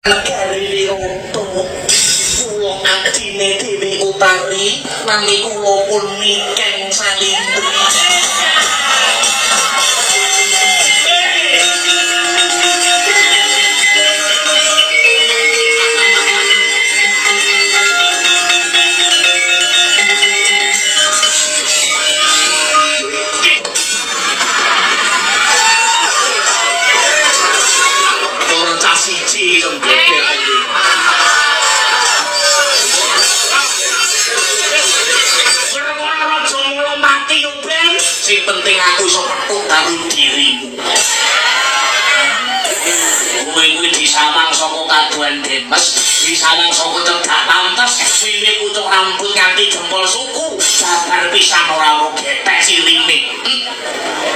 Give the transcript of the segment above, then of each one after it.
Negari Wiroto. Kula abdine Dewi Utari, nami kula pun Niken Salindri. Ora cah siji sembebet iki. Perkara raja mula mati yo ben, sing penting aku iso petuk karo dirimu. Kowe kuwi disawang saka kaduan Demes, disawang saka cedhak pantes, wiwit pucuk rambut nganti jempol suku, babar pisan ora ono gethek silime.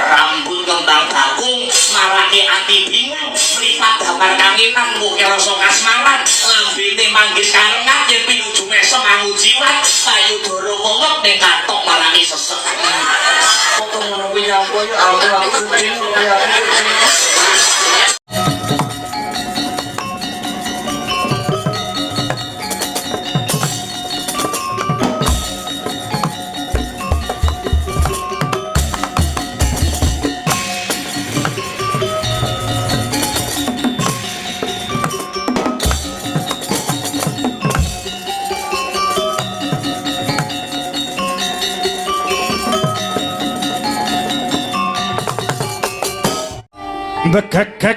Rambut kembang bakung, marake ati bingung, mripat damar kangenan muke rasa kasmaran, lambene manggis karengat yen pinuju mesem angujiwat, payudara wewek ning katok marake sesek. Kok ngono kuwi nyapa ya ampun aku kucing ya aku kucing. Megegeg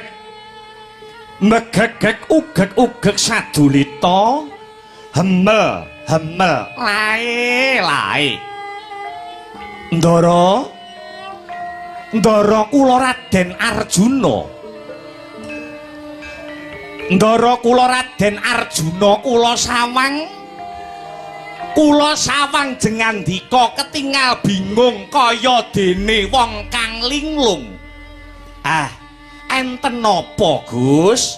megegeg ugeg-ugeg sadulita hemel hemel lae lae. Ndara, ndara kula Raden Arjuna, ndara kula Raden Arjuna, kula sawang, kula sawang jengandika ketingal bingung kaya dene wong kang linglung. Ah, enten napa, Gus?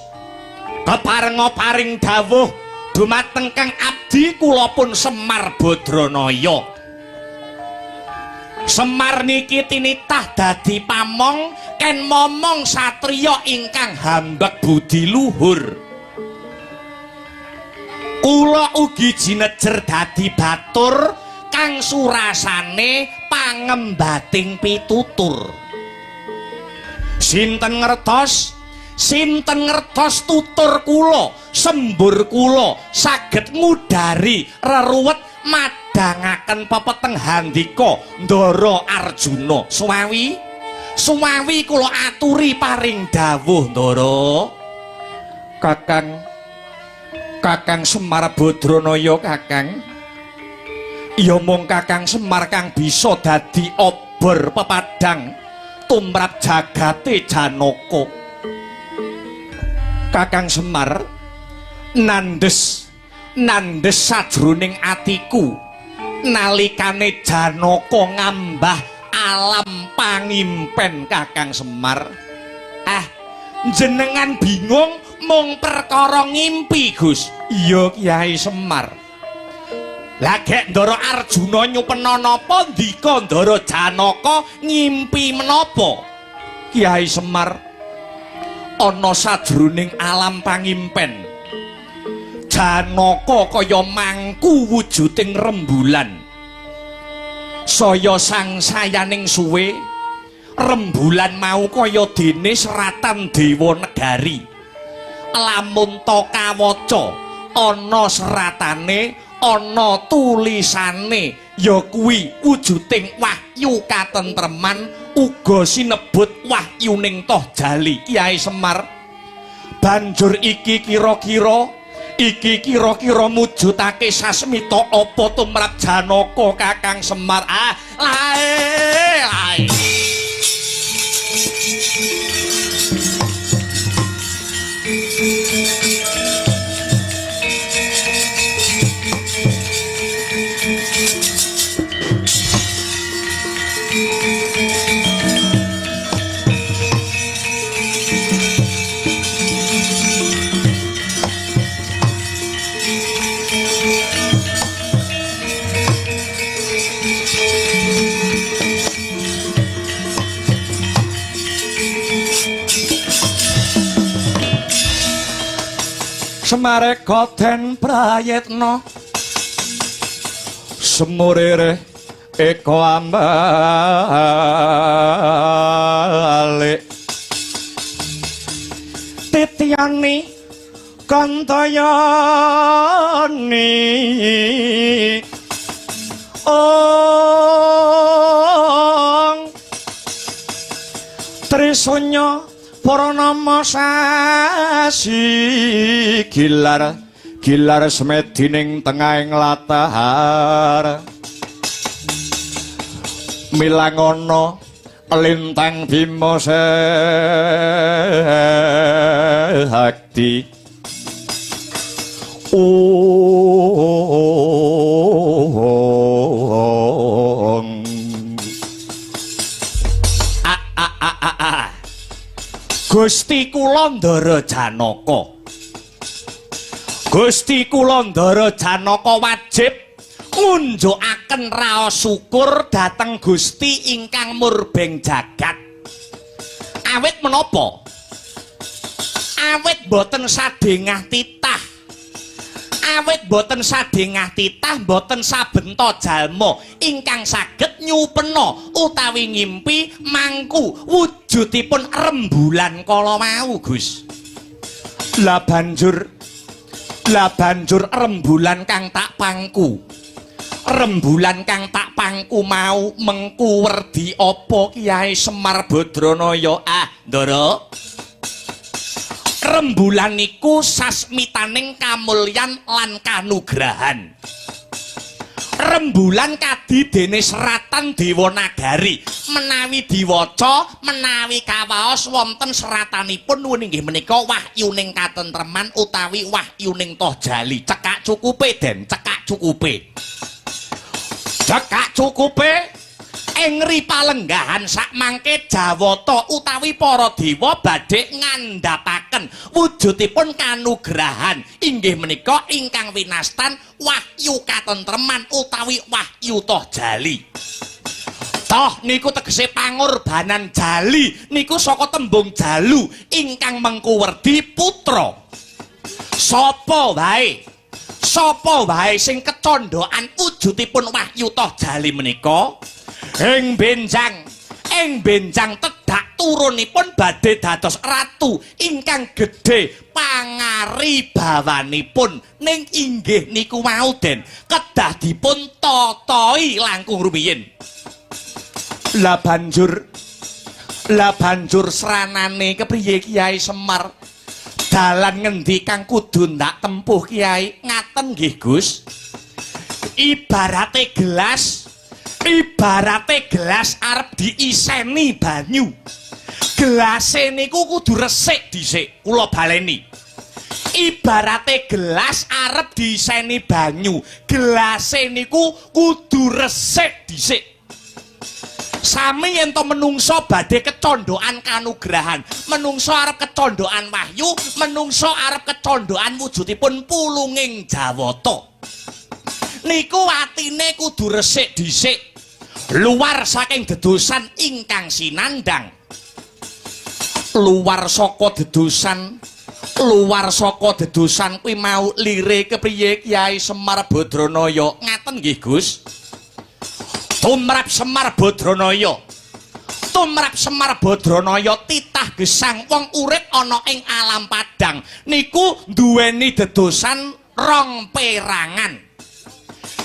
Keparenga paring dawuh dumateng Kang abdi kula pun Semar Badranaya. Semar niki tinitah dadi pamong ken momong satriya ingkang hambek budi luhur. Kula ugi jinejer dadi batur kang surasane pangembating pitutur. Sinten ngertos? Sinten ngertos tutur kula, sembur kula saged ngudari reruwet madangaken pepeteng handika Ndara Arjuna. Suwawi, suwawi kula aturi paring dawuh Ndara. Kakang, Kakang Semar Badranaya Kakang. Ya mung Kakang Semar kang bisa dadi obor pepadang tumrap jagate Janaka. Kakang Semar nandhes, nandhes sajroning atiku nalikane Janaka ngambah alam pangimpen Kakang Semar. Ah, jenengan bingung mung perkara ngimpi, Gus. Iya Kyai Semar. Lah gek Ndara Arjuna nyupena napa ndika Ndara Janaka ngimpi menapa? Kyai Semar, ana sajroning alam pangimpen Janaka kaya mangku wujuding rembulan. Saya sangsayaning suwe rembulan mau kaya dene seratan dewa negari. Lamun ta kawaca ana seratane, ana tulisane, ya kuwi wujuding wahyu katentreman uga sinebut wahyuning Tohjali. Kyai Semar, banjur iki kira-kira, iki kira-kira mujudake sasmita apa tumrap Janaka Kakang Semar? Ah, lae lae. Semareka den prayitna semurire eka ambalik titiyani kantayani ong Trisunya Purnama sasi gilar gilar semedi ning tengahing latar milangono lintang bima sakti ong a a a a a Gusti kula Ndara Janaka. Gusti kula Ndara Janaka wajib ngunjukaken raos syukur dhateng Gusti ingkang murbeng jagat. Awit menapa? Awit boten sadengah titah. Awit boten sadengah titah boten sabenta jalma ingkang saged nyupena utawi ngimpi mangku wujudipun rembulan kala wau, Gus. Lah banjur rembulan kang tak pangku. Rembulan kang tak pangku mau mengku werdi apa Kyai Semar Badranaya? Ah, Ndara. Rembulan niku sasmitaning kamulyan lan kanugrahan. Rembulan kadi dene seratan Dewanagari. Menawi diwaca, menawi kawaos wonten seratanipun nuwun inggih menika wahyuning katentreman utawi wahyuning tohjali. Cekak cukupe, Den, cekak cukupe. Cekak cukupe ing ripalenggahan sakmangke Jawata utawi para dewa badhe ngandhapaken wujudipun kanugrahan inggih menika ingkang winastan wahyu katentreman utawi wahyu tohjali. Toh niku tegese pangorbanan jali niku saka tembung jalu ingkang mengku werdi putra. Sapa wae? Sapa wae sing kecondhokan wujudipun wahyu tohjali menika? Ing benjang tedhak turunipun badhe dados ratu ingkang gedhe pangaribawanipun ning inggih niku wau Den kedah dipun tatahi langkung rumiyin. Lah banjur sranane kepriye Kyai Semar? Dalan ngendi kang kudu ndak tempuh Kyai? Ngaten nggih Gus. Ibarate gelas arep diiseni banyu. Gelase niku kudu resik dhisik, kula baleni. Ibarate gelas arep diiseni banyu, gelase niku kudu resik dhisik. Sami yen to menungso badhe kecondhokan kanugrahan, menungso arep kecondhokan wahyu, menungso arep kecondhokan wujudipun pulunging Jawata. Niku atine kudu resik dhisik. Luar saking dedosan ingkang sinandang. Luar saka dedosan kuwi mau lire kepriye Kyai Semar Badranaya? Ngaten nggih Gus. Tumrap Semar Badranaya. Tumrap Semar Badranaya titah gesang wong urip ana ing alam padang niku duweni dedosan rong perangan.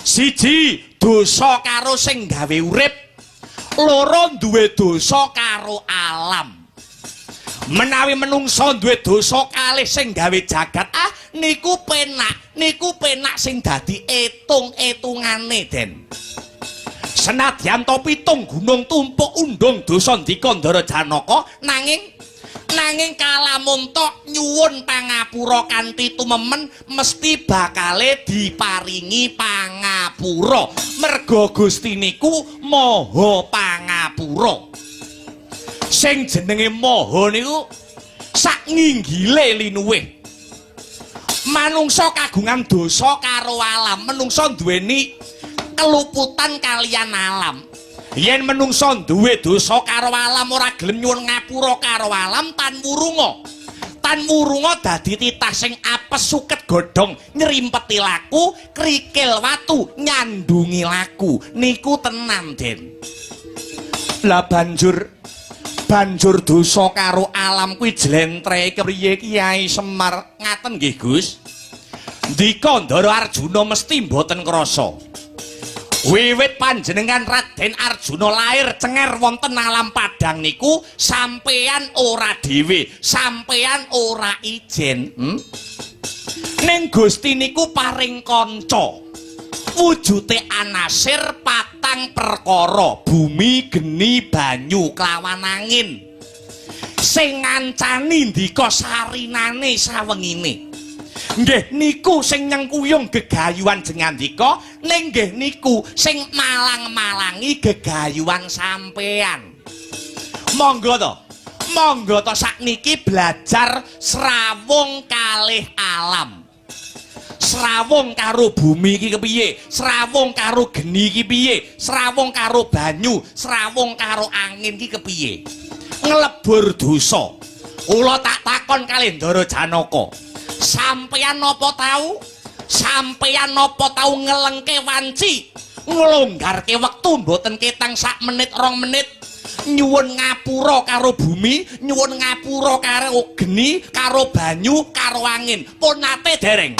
Siji dosa karo sing gawe urip, loro duwe dosa karo alam. Menawi menungso duwe dosa kalih sing gawe jagat, ah niku penak sing dadi etung-etungane, Den. Senadyan to pitung gunung tumpuk undung dosa ndika Ndara Janaka, nanging kalamunta nyuwun pangapura kanthi tumemen mesti bakale diparingi pangapura. Merga Gusti niku maha pangapura. Sing jenenge maha niku sak nginggile linuwih. Manungsa kagungan dosa karo alam, menungsa duweni keluputan kalian alam. Yen menungsa duwe dosa karo alam ora gelem nyuwun ngapura karo alam tan wurunga. Lan wurunga dadi titah sing apes suket godhong nyrimpeti laku, krikil watu nyandungi laku. Niku tenan, Den. Lah banjur dosa karo alam kuwi jlentreh kepriye Kyai Semar? Ngaten nggih, Gus. Ndika Ndara Arjuna mesti mboten krasa. Wiwit panjenengan Raden Arjuna lair cenger wonten alam padang niku sampeyan ora dhewe, sampeyan ora ijen. Ning Gusti niku paring kanca. Wujude anasir patang perkara, bumi, geni, banyu kelawan angin. Sing ngancani ndika sarinane sawengine. Nggih niku sing nyengkuyung gegayuhan jengandika, ning nggih niku sing malang-malangi gegayuhan sampean. Monggo to. Monggo to sakniki belajar srawung kalih alam. Srawung karo bumi iki kepiye? Srawung karo geni iki piye? Srawung karo banyu, srawung karo angin iki kepiye? Nglebur dosa. Kula tak takon kalih Ndara Janaka. Sampeyan napa tau? Sampeyan napa tau ngelengke wanci? Nglonggarke wektu mboten ketang sak menit rong menit. Nyuwun ngapura karo bumi, nyuwun ngapura karo geni, karo banyu, karo angin. Pun nate dereng.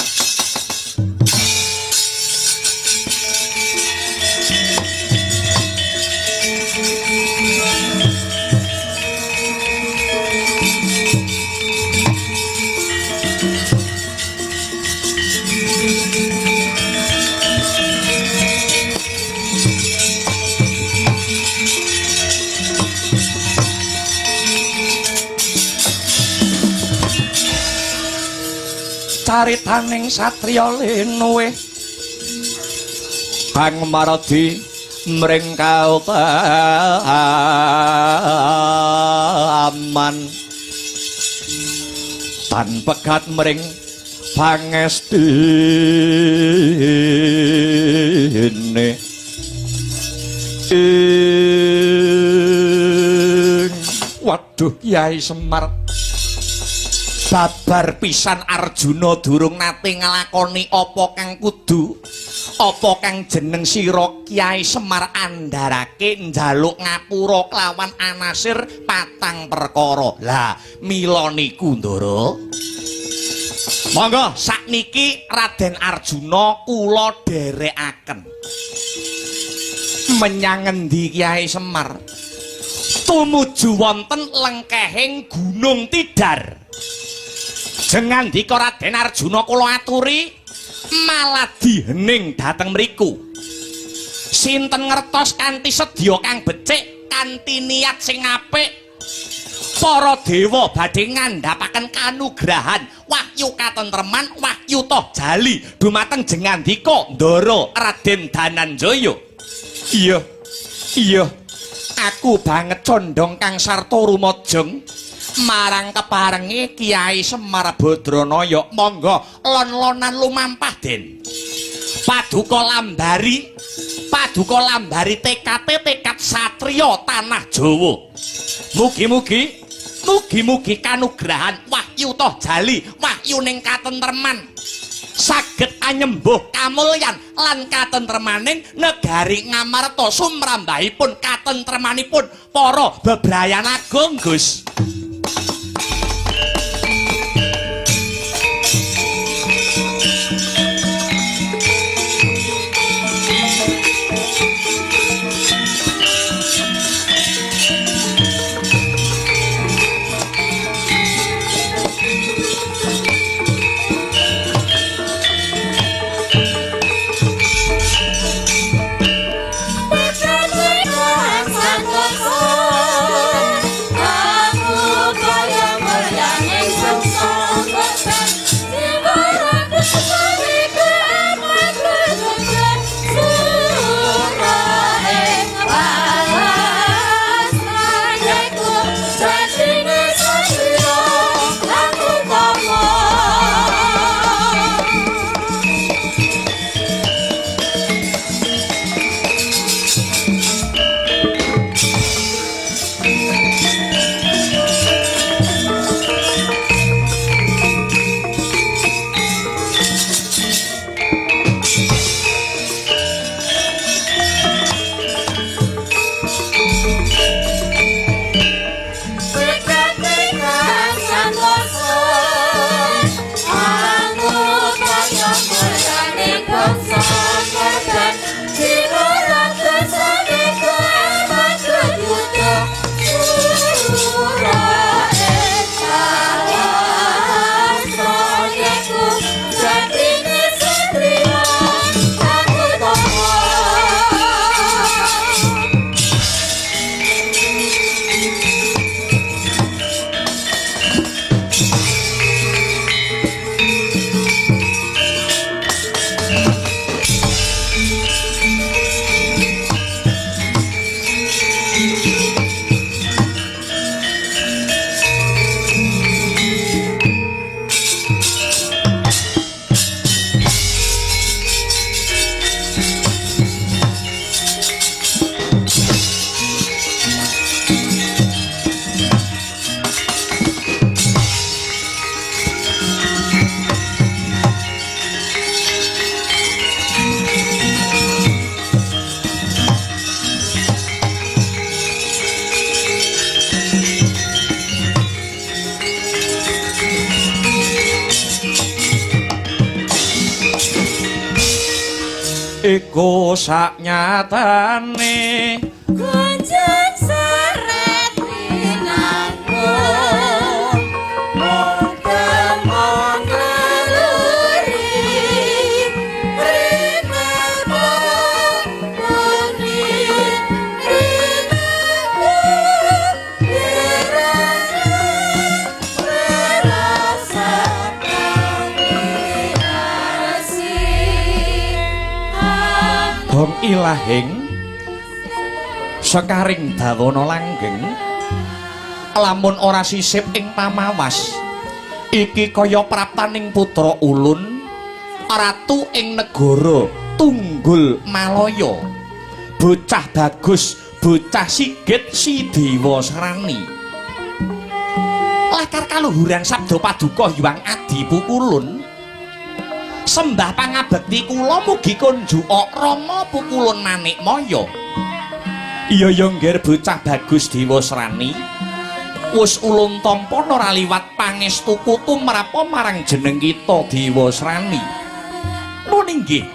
Caritaning satriya lenuwe kang maradi mring kautaman tan pegat mring pangestine ing waduh Kyai Semar babar pisan Arjuna durung nate nglakoni apa kang kudu, apa kang jeneng sira Kyai Semar andharake njaluk ngapura kelawan anasir patang perkara. Lah mila niku Ndara, monggo sakniki Raden Arjuna kula dherekaken menyang ngendi Kyai Semar? Tumuju wonten lengkehing Gunung Tidar. Jengandika Raden Arjuna kula aturi maladi hening dhateng mriku. Sinten ngertos kanthi sedya kang becik, kanthi niat sing apik, para dewa badhe ngandhapaken kanugrahan wahyu katentreman, wahyu toh jali dumateng jengandika Ndara Raden Dananjaya. Iya, iya, aku banget condong kang sarta rumajeng marang keparenge Kyai Semar Badranaya. Monggo lon-lonan lumampah, Den. Paduka lambari, paduka lambari tekate tekad satriya tanah Jawa. Mugi-mugi, mugi-mugi kanugrahan wahyu toh jali, wahyu ning katentreman saged anyembuh kamulyan lan katentremaning negari Ngamarta sumrambahipun katentremanipun para bebrayan agung, Gus. Iku saknyatane Gunjung seret winanggung mung temong ngleluri rinebo wengi rinebo wirane rasa Gong ilahing sekaring bawana langgeng lamun ora sisip ing pamawas iki kaya praptaning putra ulun ratu ing negara Tunggul Malaya, bocah bagus, bocah sigit si Dewa Srani. Lakar kaluhuran sabda paduka Hyang Adi Pukulun, sembah pangabekti kula mugi kunjuka Rama Pukulun Manikmaya. Iya ya nggir bocah bagus Dewa Srani, wis ulun tampa ora liwat pangestuku tumrapa marang jeneng kita Dewa Srani. Nun inggih,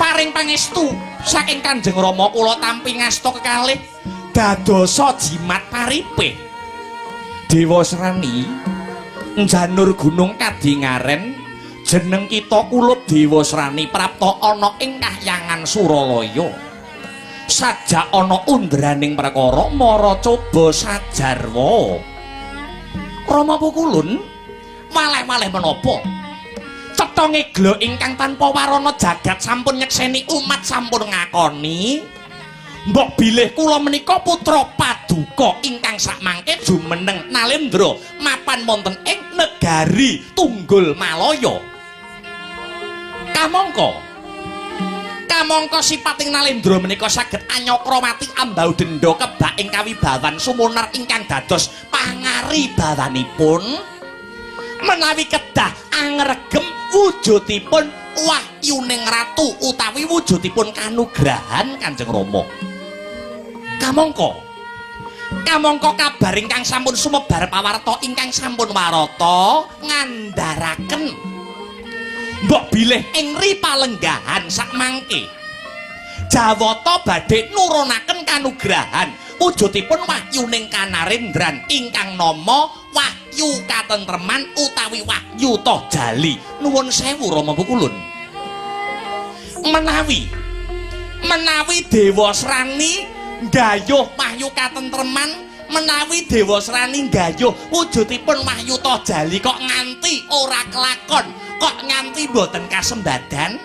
paring pangestu saking Kanjeng Rama kula tampi ngasta kekalih dadosa jimat paripih. Dewa Srani njanur gunung kadingaren, jeneng kita kulup Dewa Srani prapta ana ing kahyangan Suralaya. Sajak ana undraning perkara mara coba sajarwa. Rama Pukulun malih-malih menapa? Cetha ngegla ingkang tanpa warana jagat sampun nyekseni, umat sampun ngakoni. Mbok bilih kula menika putra paduka ingkang sakmangke jumeneng nalendra mapan wonten ing negari Tunggul Malaya. Kamangka kamangka sipating nalendra menika saged anyakrawati ambau denda kebak ing kawibawan sumunar ingkang dados pangaribawanipun menawi kedah angregem wujudipun wahyuning ratu utawi wujudipun kanugrahan Kanjeng Rama. Kamangka kamangka kabar ingkang sampun sumebar pawarta ingkang sampun warata ngandharaken mbok bilih ing ripalenggahan sakmangke Jawata badhe nurunaken kanugrahan wujudipun wahyuning kanarendran ingkang nama wahyu katentreman utawi wahyu Tohjali. Nuwun sewu Rama Pukulun, menawi menawi Dewa Srani nggayuh wahyu katentreman, menawi Dewa Srani nggayuh wujudipun wahyu Tohjali kok nganti ora kelakon, kok nganti mboten kasembadan,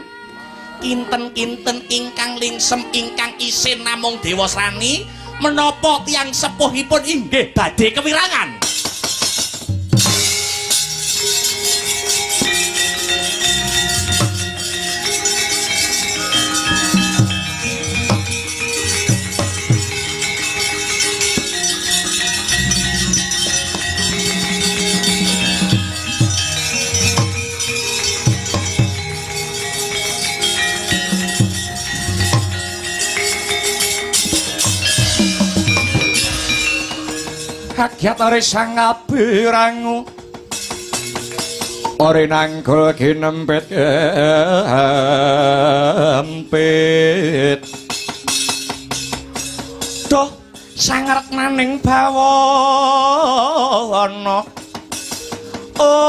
kinten-kinten ingkang lingsem ingkang isin namung Dewa Srani, menapa tiyang sepuhipun inggih badhe kewirangan. Kagyat ore sang abirangu ore nanggul kinempit empit duh sangaretnaning bawana ong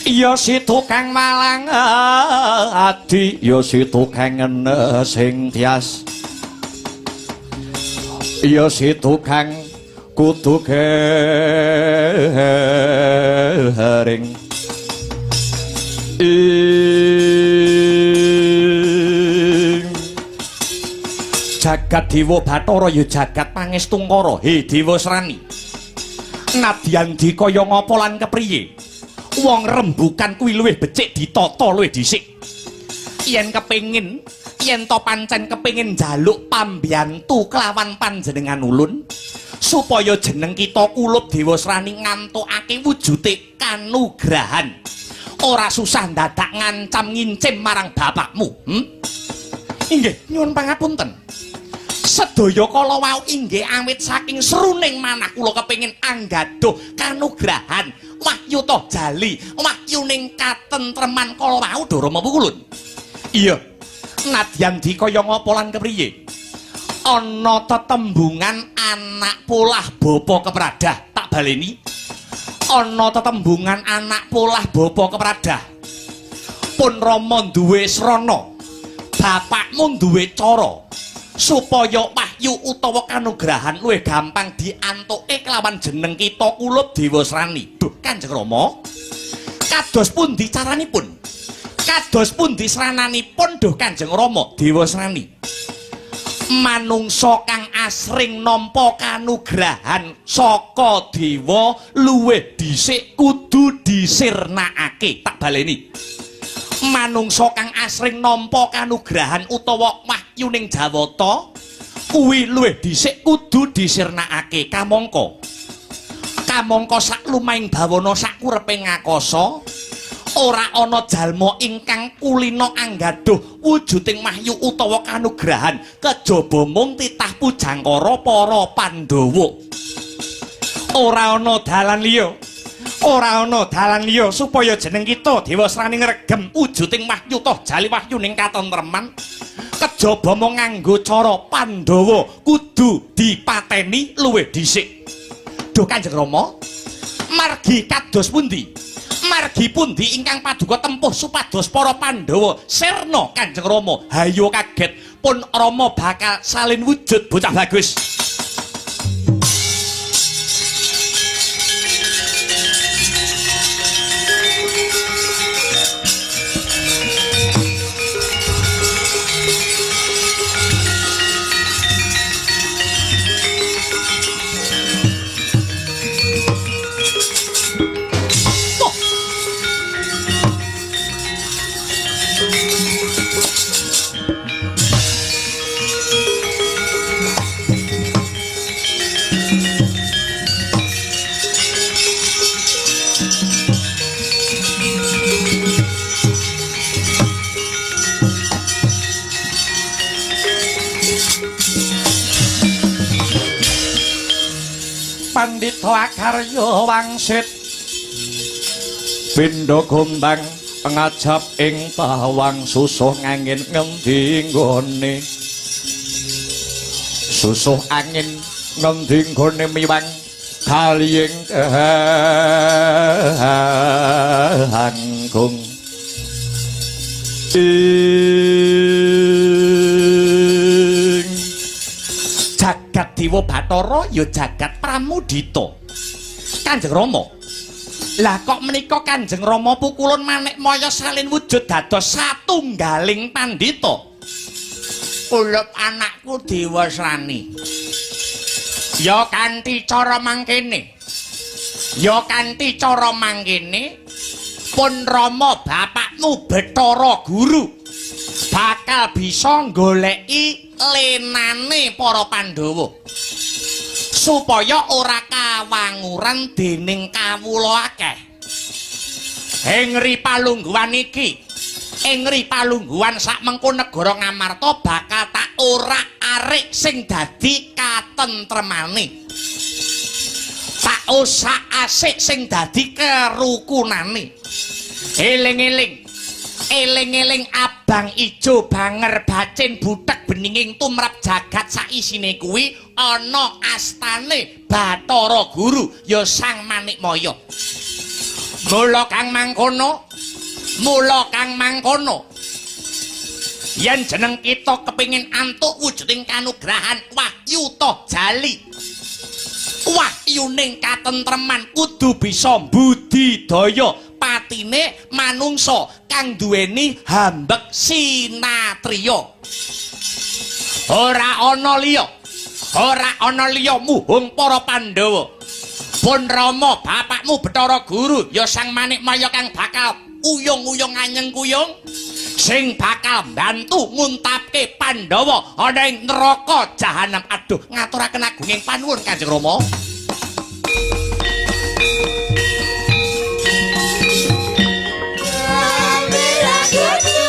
ya si tukang malang adi ya si tukang sing tias ya si tukang kudu garing ing jagat Dewa Bathara ya jagat Pangestungkara. He Dewa Srani, nadyan dikaya ngapa lan kepriye wong rembukan kuwi luwih becik ditata luwih dhisik. Yen kepengin, yen to pancen kepengin njaluk pambiyantu kelawan panjenengan ulun supaya jeneng kita kulup Dewa Srani ngantukake wujude kanugrahan, ora susah ndadak ngancam ngincim marang bapakmu. Inggih nyuwun pangapunten, Sedaya kala wau inggih awit saking seruning manah kula kepengin anggaduh kanugrahan wahyu toh jali wahyuning katentreman kala wau Rama Pukulun. Iya. Nadyan dikaya ngapa lan kepriye? Ana tetembungan anak polah bapa kepradah, tak baleni. Ana tetembungan anak polah bapa kepradah. Pun Rama duwe srana, bapakmu duwe cara supaya wahyu utawa kanugrahan luwih gampang diantuke kelawan jeneng kita kulup Dewasrani. Duh, Kanjeng Rama, kados pundi caranipun? Kados pundi srananipun duh Kanjeng Rama Dewasrani? Manungsa kang asring nampa kanugrahan saka dewa luwih dhisik kudu disirnakake. Tak baleni. Manungsa kang asring nampa kanugrahan utawa wahyuning Jawata kuwi luwih dhisik kudu disirnakake. Kamangka kamangka sak lumahing bawana sakureping ngakasa ora ana jalma ingkang kulina anggaduh wujuding wahyu utawa kanugrahan kejaba mung titah pujangkara para Pandhawa. Ora ana dalan liya, ora ana dalan liya supaya jeneng kita Dewasrani ngregem wujuding wahyu toh jali wahyuning katentreman kejaba mung nganggo cara Pandhawa kudu dipateni luwih dhisik. Duh Kanjeng Rama, margi kados pundi? Margi pundi ingkang paduka tempuh supados para Pandhawa sirna Kanjeng Rama? Hayo kaget pun Rama bakal salin wujud bocah bagus. Pandhita Akarya wangsit pindha gombang ngajap ing tawang susuh angin ngendi nggone susuh angin ngendi nggone miwang kaliying kangkung ing jagat Dewa Bathara ya jagat Pramudita. Kanjeng Rama, lah kok menika Kanjeng Rama Pukulun Manikmaya salin wujud dados satunggaling pandhita? Kulup anakku Dewasrani, ya kanthi cara mangkene, ya kanthi cara mangkene pun Rama bapakmu Bathara Guru bakal bisa goleki lenane para Pandhawa supaya ora kawanguran dening kawula akeh. Ing ri palungguhan iki, ing ri palungguhan sak mengko negara Ngamarta bakal tak orak-arik sing dadi katentremane, tak osak-asik sing dadi kerukunane. Eling-eling, eling-eling abang ijo banger bacin butek beninging tumrap jagat saisine kuwi ana astane Bathara Guru ya Sang Manikmaya. Mula kang mangkono, mula kang mangkono yen jeneng kita kepingin antuk wujuding kanugrahan wahyu toh jali wahyuning katentreman kudu bisa budidaya patine manungsa kang duweni hambek sinatriya. Ora ana liya, ora ana liya muhung para Pandhawa. Pun Rama bapakmu Bathara Guru ya Sang Manikmaya kang bakal uyung-uyung anyeng kuyung sing bakal mbantu nguntapke Pandhawa ana ing neraka jahanam. Aduh, ngaturaken agunging panuwun Kanjeng Rama.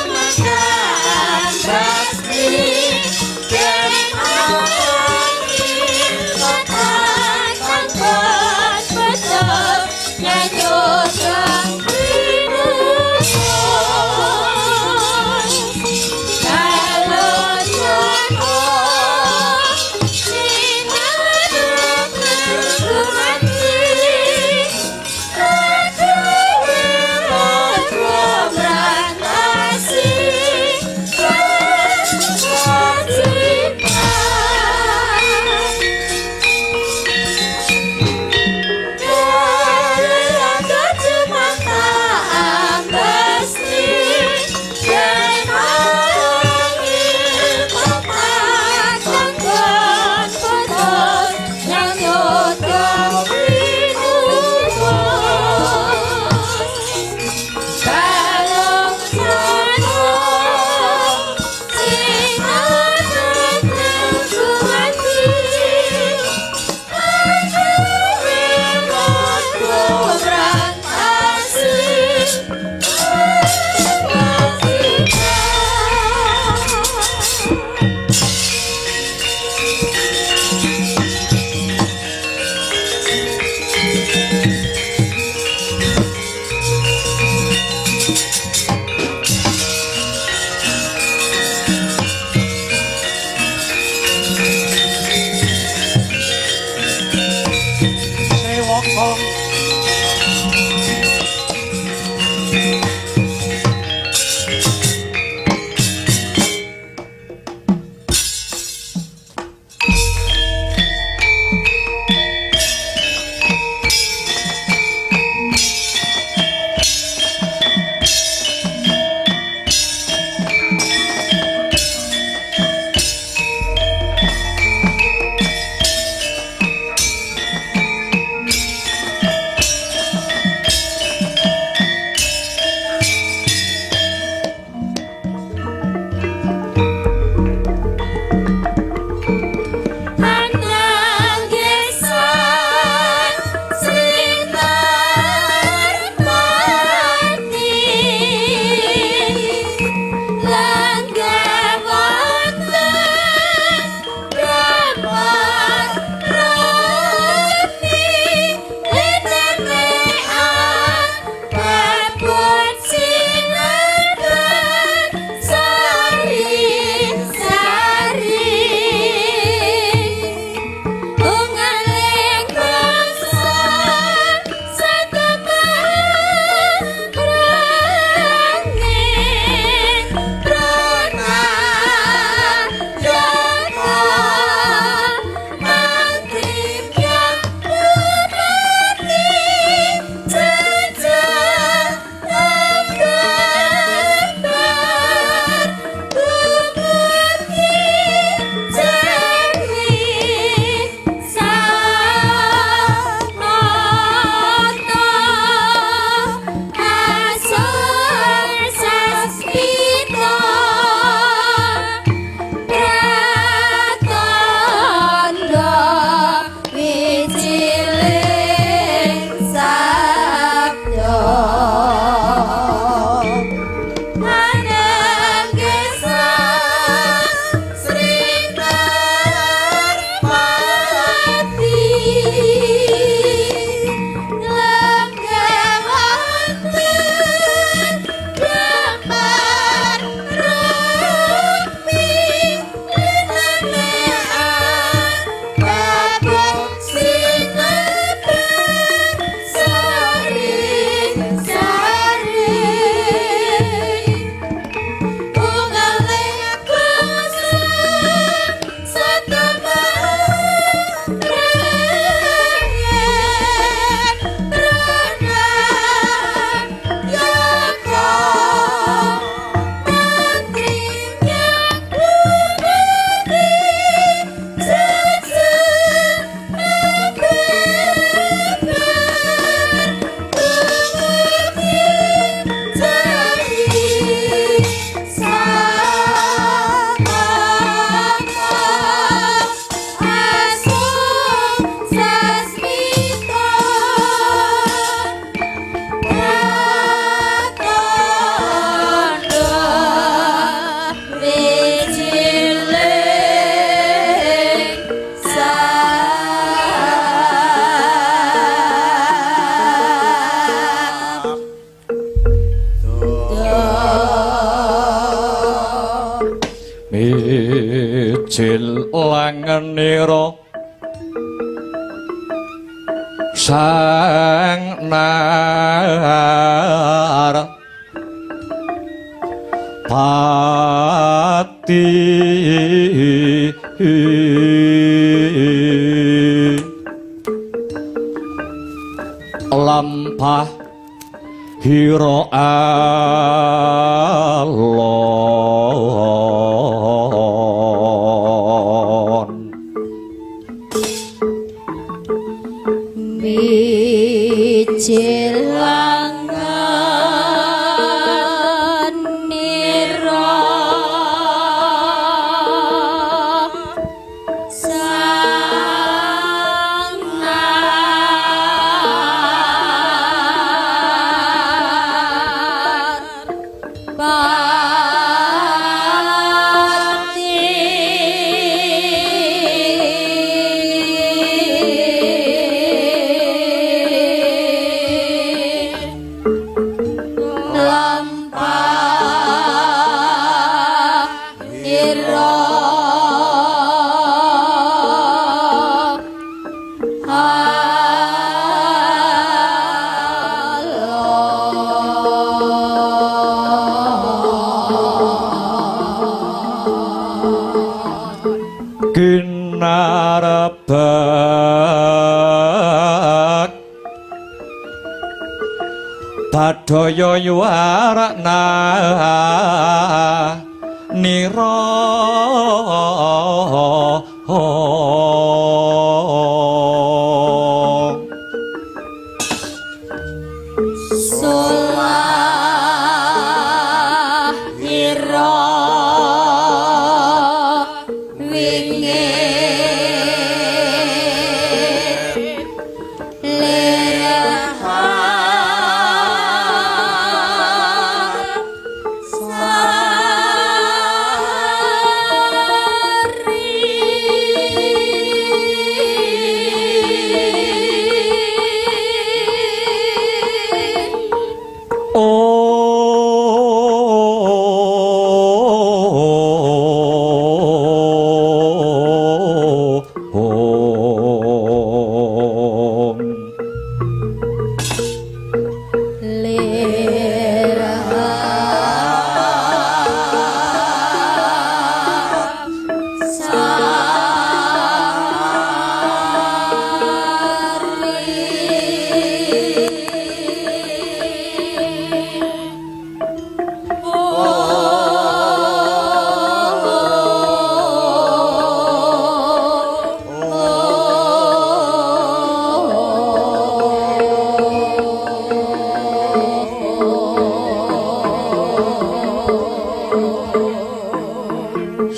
Makan pasti. Wijil langenira sang nar pati lampah hira alon Wijil langenira sang pati lampah ira Kinarabak Badaya yuwarakna nira Solah ira wingi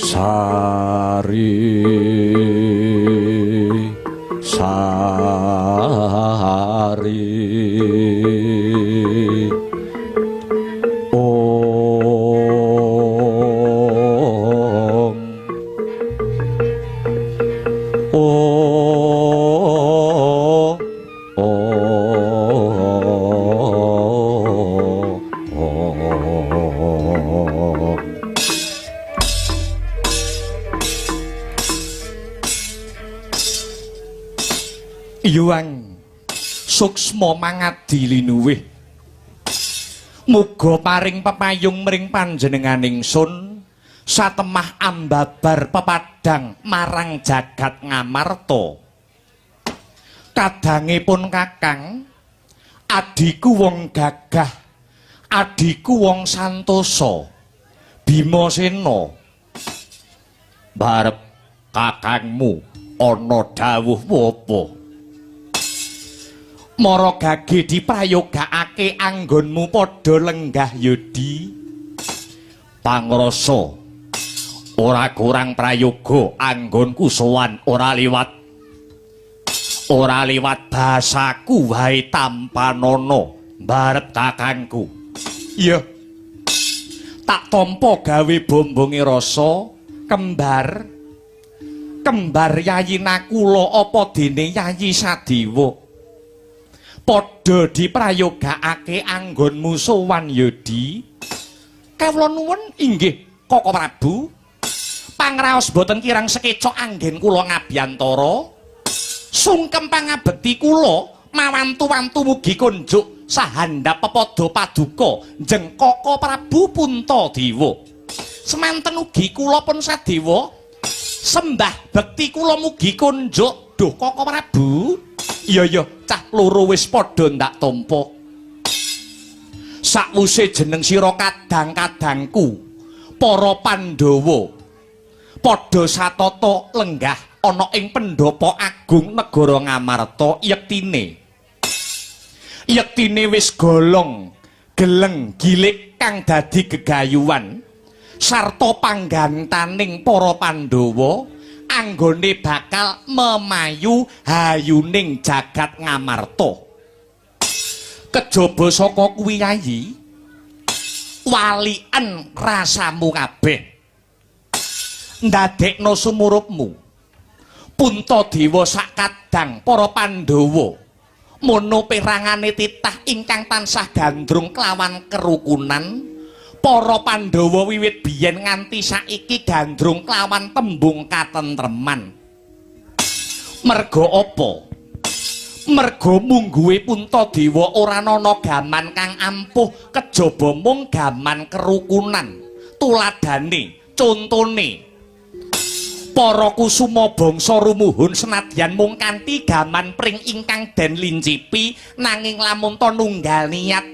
Sari sari ong o o Yuang suksma mangadi linuwih muga paring pepayung mring panjenenganing sun satemah ambabar pepadang marang jagat Ngamarta. Kadangipun kakang, adhiku wong gagah, adhiku wong santosa, Bimasena, barep kakangmu ana dawuh apa? Mara gage diprayogakake anggonmu padha lenggah yudi. Pangrasa ora kurang prayoga anggonku sowan ora liwat. Ora liwat basaku wae tampanana mbarep kakangku. Iya. Tak tampa gawe bombonge rasa kembar. Kembar Yayi Nakula apa dene Yayi Sadewa. Padha diprayogakake anggonmu sowan yudi. Kawula nuwun inggih Koko Prabu. Pangraos boten kirang sekecok anggen kula ngabiyantara. Sungkem pangabekti kula mawantu-wantu mugi konjuk sahandap pepada paduka jeng Kaka Prabu Puntadewa. Semanten ugi kula pun sadewa sembah bekti kula mugi konjuk duh Kaka Prabu. Iya iya, cah loro wis padha ndak tampa. Sakwuse jeneng sira kadang-kadangku para Pandhawa padha satata lenggah ana ing pendhapa agung negara Ngamarta, yektine yektine wis golong geleng gilik kang dadi gegayuhan sarta panggantaning para Pandhawa anggone bakal memayu hayuning jagat Ngamarta. Kejaba saka kuwi Yayi, waliken rasamu kabeh ndadekno sumurupmu Puntadewa sak kadang para Pandhawa mono perangane titah ingkang tansah gandrung kelawan kerukunan. Para Pandhawa wiwit biyen nganti saiki gandrung kelawan tembung katentreman. Merga apa? Merga mungguhe Puntadewa ora ana gaman kang ampuh kejaba mung gaman kerukunan. Tuladane, contone para kusuma bangsa rumuhun senadyan mung kanthi gaman pring ingkang den lincipi, nanging lamun ta nunggal niat,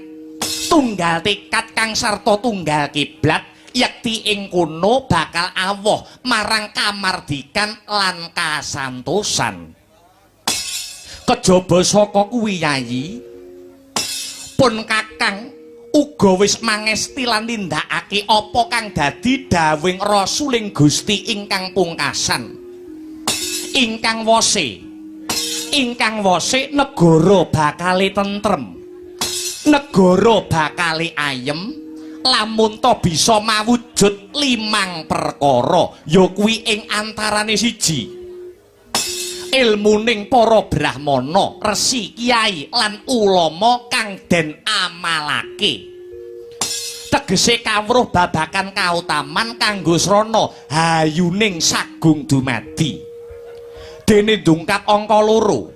tunggal tekad kang sarta tunggal kiblat, yekti ing kono bakal awoh marang kamardikan lan kasantosan. Kejaba saka kuwi Yayi, pun kakang uga wis mangesti lan nindakake apa kang dadi dawuhing Rasuling Gusti ingkang pungkasan. Ingkang wose negara bakale tentrem, negara bakale ayem lamun ta bisa mawujud limang perkara, ya kuwi ing antarane siji ilmuning para brahmana, resi, kiai lan ulama kang den amalake. Tegese kawruh babakan kautaman kanggo srana hayuning sagung dumadi. Dene ndungkap angka loro,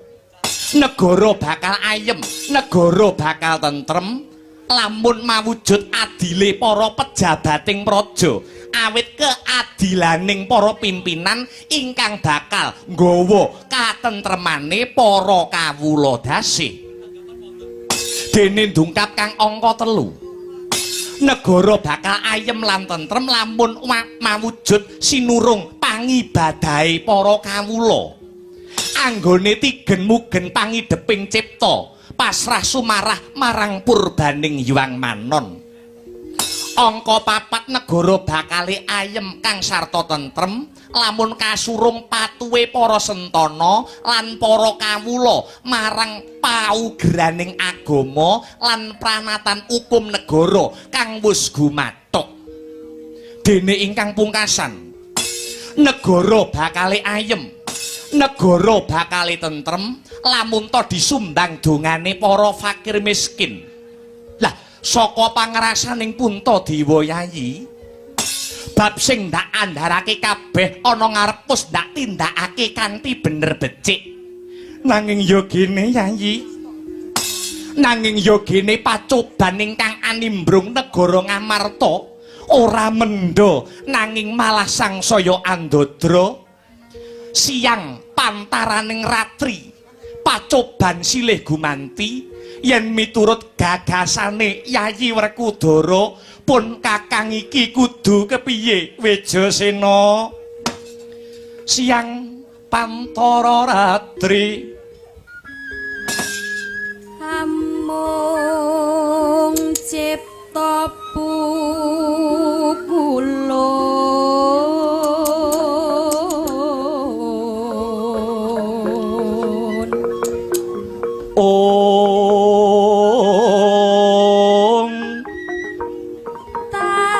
negara bakal ayem, negara bakal tentrem lamun mawujud adile para pejabating praja, awit keadilaning para pimpinan ingkang bakal nggawa katentremane para kawula dasih. Dene ndungkap kang angka telu, negara bakal ayem lan tentrem lamun mawujud sinurung pangibadahe para kawula, anggone tigen mugen pangideping cipta pasrah sumarah marang purbaning Hyang Manon. Angka papat, negara bakale ayem kang sarta tentrem lamun kasurung patuhe para sentana lan para kawula marang paugraning agama lan pranatan hukum negara kang wis gumathok. Dene ingkang pungkasan, negara bakale ayem, negara bakale tentrem lamun ta disumbang dongane para fakir miskin. Lah saka pangrasaning Puntadewa Yayi, bab sing ndak andharake kabeh ana ngarep wis ndak tindakake kanthi bener becik. Nanging yogene Yayi, nanging yogene pacoban ingkang animbrung negara Ngamarta ora mendha, nanging malah sangsaya andadra. Siang pantaraning ratri pacoban silih gumanti yen miturut gagasane Yayi Werkudara pun kakang iki kudu kepiye Wejasena? Siang pantara ratri amung cipta pukulun ong tanulyan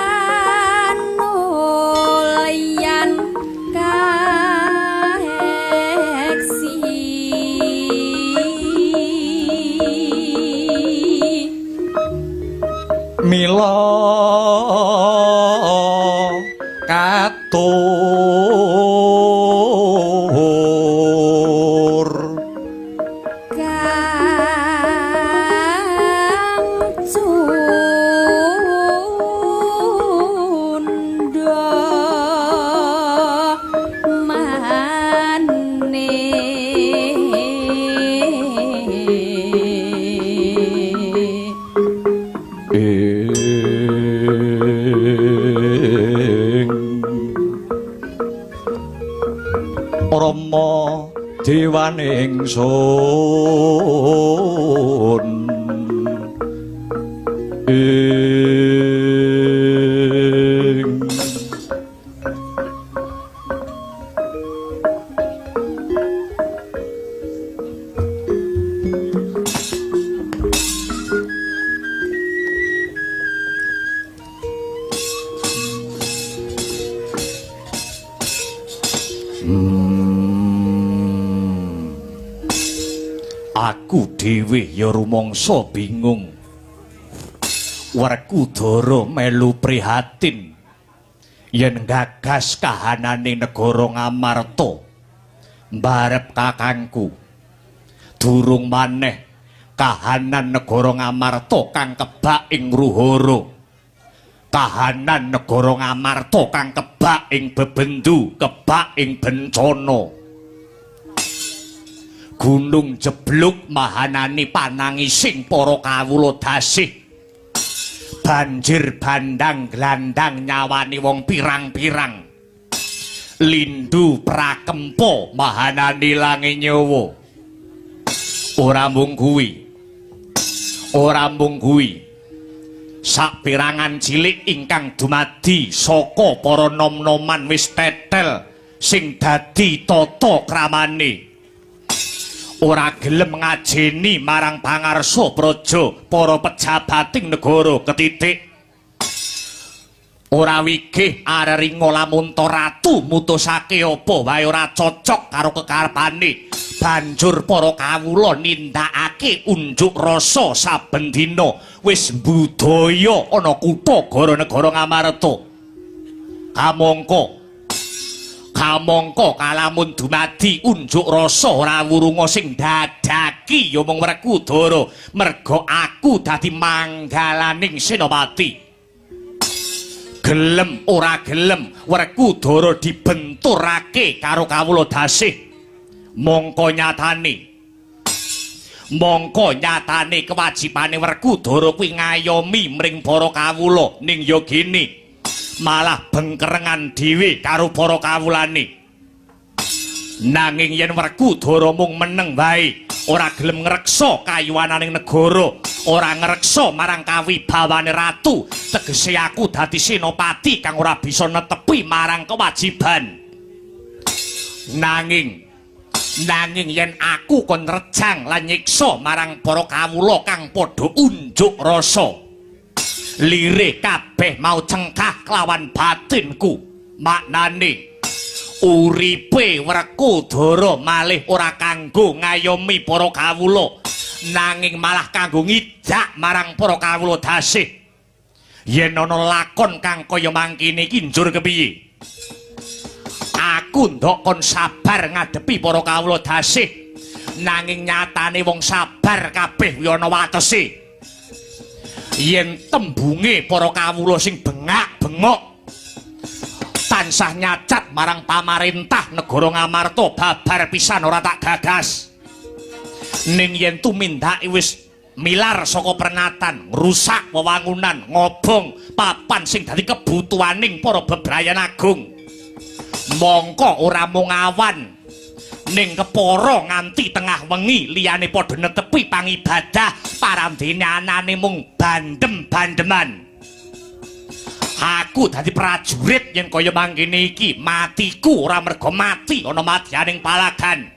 kaeksi mila katon ingsun ing. Aku dhewe ya rumangsa bingung. Werkudara melu prihatin yen gagas kahanane negara Ngamarta mbarep kakangku. Durung maneh kahanan negara Ngamarta kang kebak ing Ruhara. Kahanan negara Ngamarta kang kebak ing bebendu, kebak ing bencana. Gunung jebluk mahanani panangising para kawula dasih. Banjir bandang glandang nyawani wong pirang-pirang. Lindu prakempa mahanani langi nyawa. Ora mung kuwi. Ora mung kuwi. Sapirangan cilik ingkang dumadi saka para nom-noman wis tetel sing dadi tata kramane. Ora gelem ngajeni marang pangarsa praja para pejabating negara ketitik. Ora wigih areringa lamunta ratu mutusake apa wae ora cocok karo kekarepane. Banjur para kawula nindakake unjuk rasa saben dina wis budaya ana kutha gara negara Ngamarta. Kamangka kalamun dumadi unjuk rasa ora wurunga sing dadaki ya mung Werkudara, merga aku dadi manggalaning senopati. Gelem ora gelem Werkudara dibenturake karo kawula dasih. Mongko nyatane kewajibane Werkudara kuwi ngayomi mring para kawula ning ya gene malah bengkerengan dhewe karo para kawulane. Nanging yen Werkudara mung meneng wae, ora gelem ngreksa kayuwananing negara, ora ngreksa marang kawibawane ratu, tegese aku dadi senopati kang ora bisa netepi marang kewajiban. Nanging yen aku kon rejang lan nyiksa marang para kawula kang padha unjuk rasa, lirih kabeh mau cengkah kelawan batinku. Maknane uripe Werkudara malih ora kanggo ngayomi para kawula, nanging malah kanggo ngidak marang para kawula dasih. Yen ana lakon kang kaya mangkene iki njur kepiye? Aku ndok kon sabar ngadepi para kawula dasih, nanging nyatane wong sabar kabeh kuwi ana watese. Yen tembunge para kawula sing bengak-bengok tansah nyacat marang pamarentah negara Ngamarta babar pisan ora tak gagas. Ning yen tumindake wis milar saka pernatan, ngrusak wewangunan, ngobong papan sing dadi kebutuhaning para bebrayan agung, mongko ora mung awan ning kepara nganti tengah wengi liyane padha netepi pangibadah, parandene anane mung bandem-bandeman. Aku dadi prajurit yen kaya mangkene iki, matiku ora merga mati ana madyaning palagan,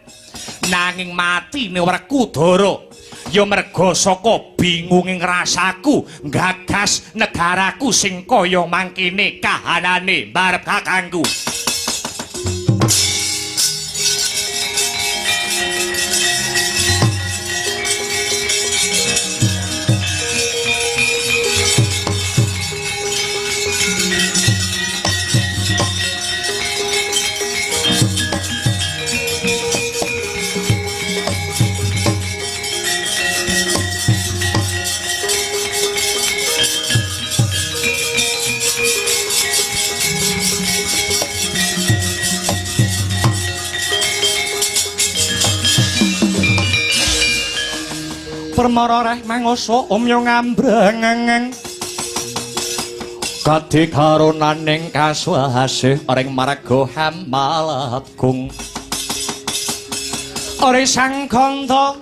nanging matine Werkudara ya merga saka bingunging rasaku nggagas negaraku sing kaya mangkene kahanane mbarep kakangku. Permara reh mangoso omyo ngambrengeng kadhe karunaning kasuwasih ring marga Hamalagung. Ore sang kandha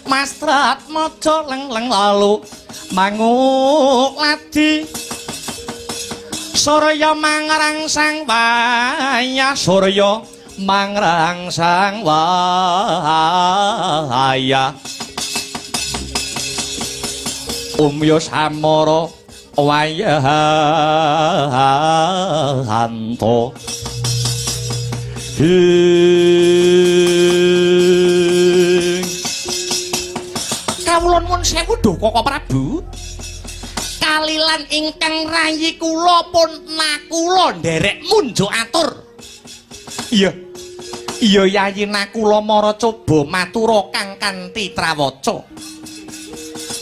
mastrat maca leng-leng lalu manguk ladi Surya mangrangsang wayah Surya mangrangsang wayah Umya samara wayahanto Hing Kawula nuwun sewu duh Koko Prabu. Kalilan ingkang rayi kula pun nakula nderek munjuk atur. Iya. Iya Yayi nakula mara coba matura kang kanthi trawaca.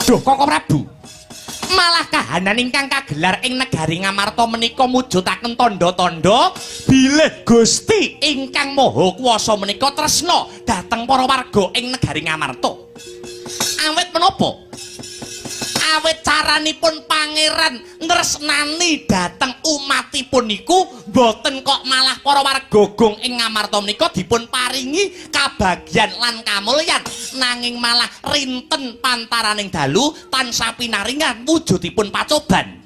Duh Koko Prabu. Malah kahanan ingkang kagelar ing negari Ngamarta menika mujudaken tandha-tandha bilih Gusti ingkang Maha Kuwasa menika tresna dhateng para warga ing negari Ngamarta. Awit menapa? Awit caranipun pangeran nresnani dhateng umatipun niku mboten kok malah para warga gong ing Ngamarta menika dipun paringi kabagyan lan kamulyan, nanging malah rinten pantaraning dalu tansah pinaringan wujudipun pacoban.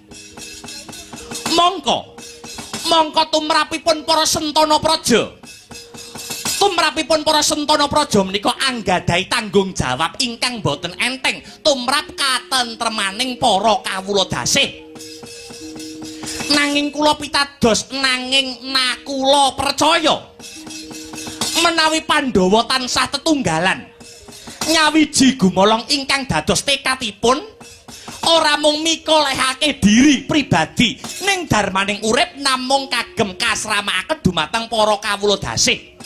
Mongko mongko tumrapipun para sentana praja. Tumrapipun para sentana praja menika anggadhahi tanggung jawab ingkang boten enteng tumrap katentremaning para kawula dasih. Nanging kula pitados nanging nakula percaya menawi Pandhawa tansah tetunggalan nyawiji gumolong ingkang dados tekadipun ora mung mikolehake diri pribadi ning darmaning urip namung kagem kasramakaken dumateng para kawula dasih.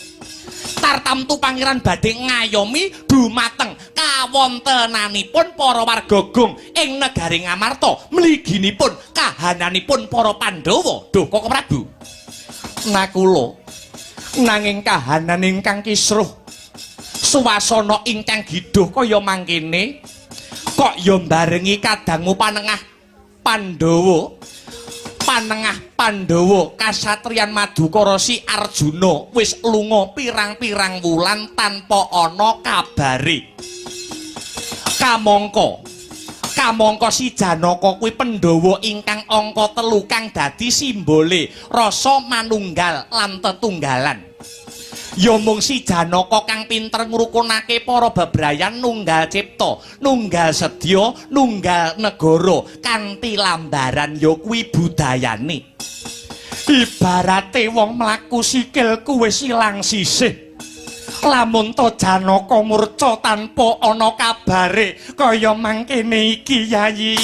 Tartamtu pangeran badhe ngayomi dumateng kawontenanipun para warga gong ing negari Ngamarta mliginipun kahananipun para Pandhawa. Duh Koko Prabu. Nakula nanging kahanan ingkang kisruh suasana ingkang giduh kaya mangkene kok ya mbarengi kadangu panengah Pandhawa. Panengah Pandhawa kasatriyan Madukara si Arjuna wis lunga pirang-pirang wulan tanpa ana kabare. Kamangka kamangka si Janaka kuwi Pandhawa ingkang angka 3 kang dadi simbole rasa manunggal lan tetunggalan. Ya mung si Janaka kang pinter ngrukunake para bebrayan nunggal cipta, nunggal sedya, nunggal negara kanthi lambaran ya kuwi budayane. Ibarate wong mlaku sikilku wis ilang sisih. Lamun to Janaka murca tanpa ana kabare kaya mangkene iki Yayi.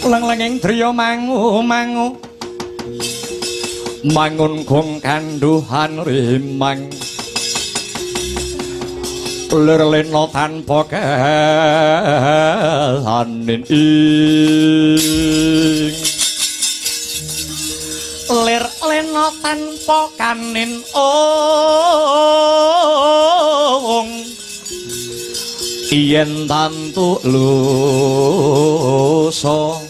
Leng-lenging driya mangu-mangu mangun gong kanduhan rimang lir lena tanpa kahanin ing lir lena tanpa kanin ong yen tantu lusa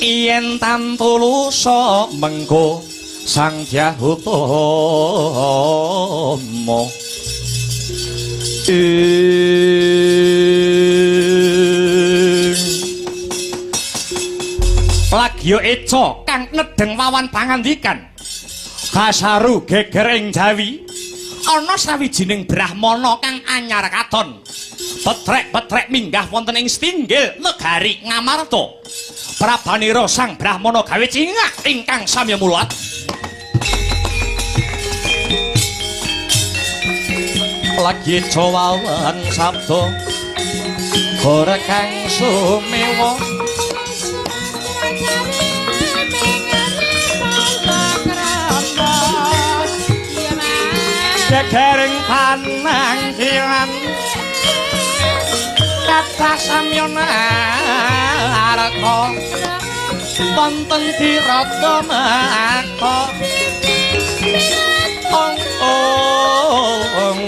yen tantu lusa mengko Sang Dyah Utama ing lagya eca kang nedheng wawan pangandikan kasaru geger ing Jawi ana sawijining brahmana kang anyar katon petrek-petrek minggah wonten ing setinggil negari Ngamarta. Prabanira sang brahmana gawe cingak ingkang samya mulat. Lagi cawawan sabda ora kang sumewa gegering panangkilan Tlatah samyana arka wonten dirata maka ong ong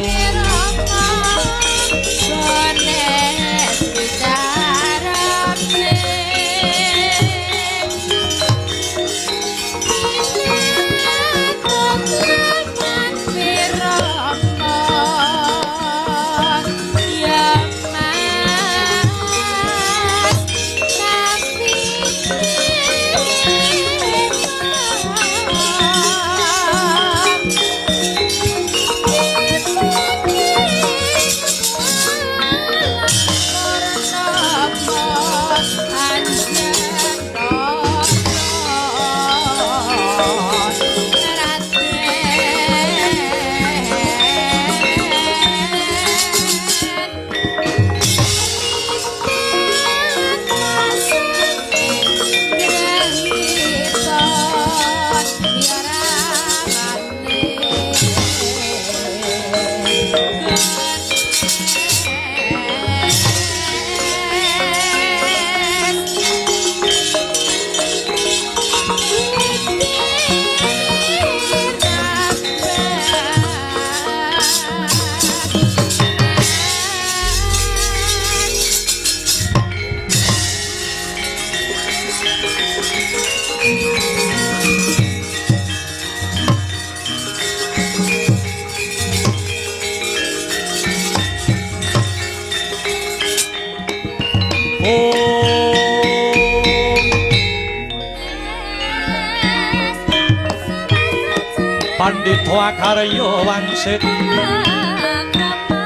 Pandhita akarya wangsit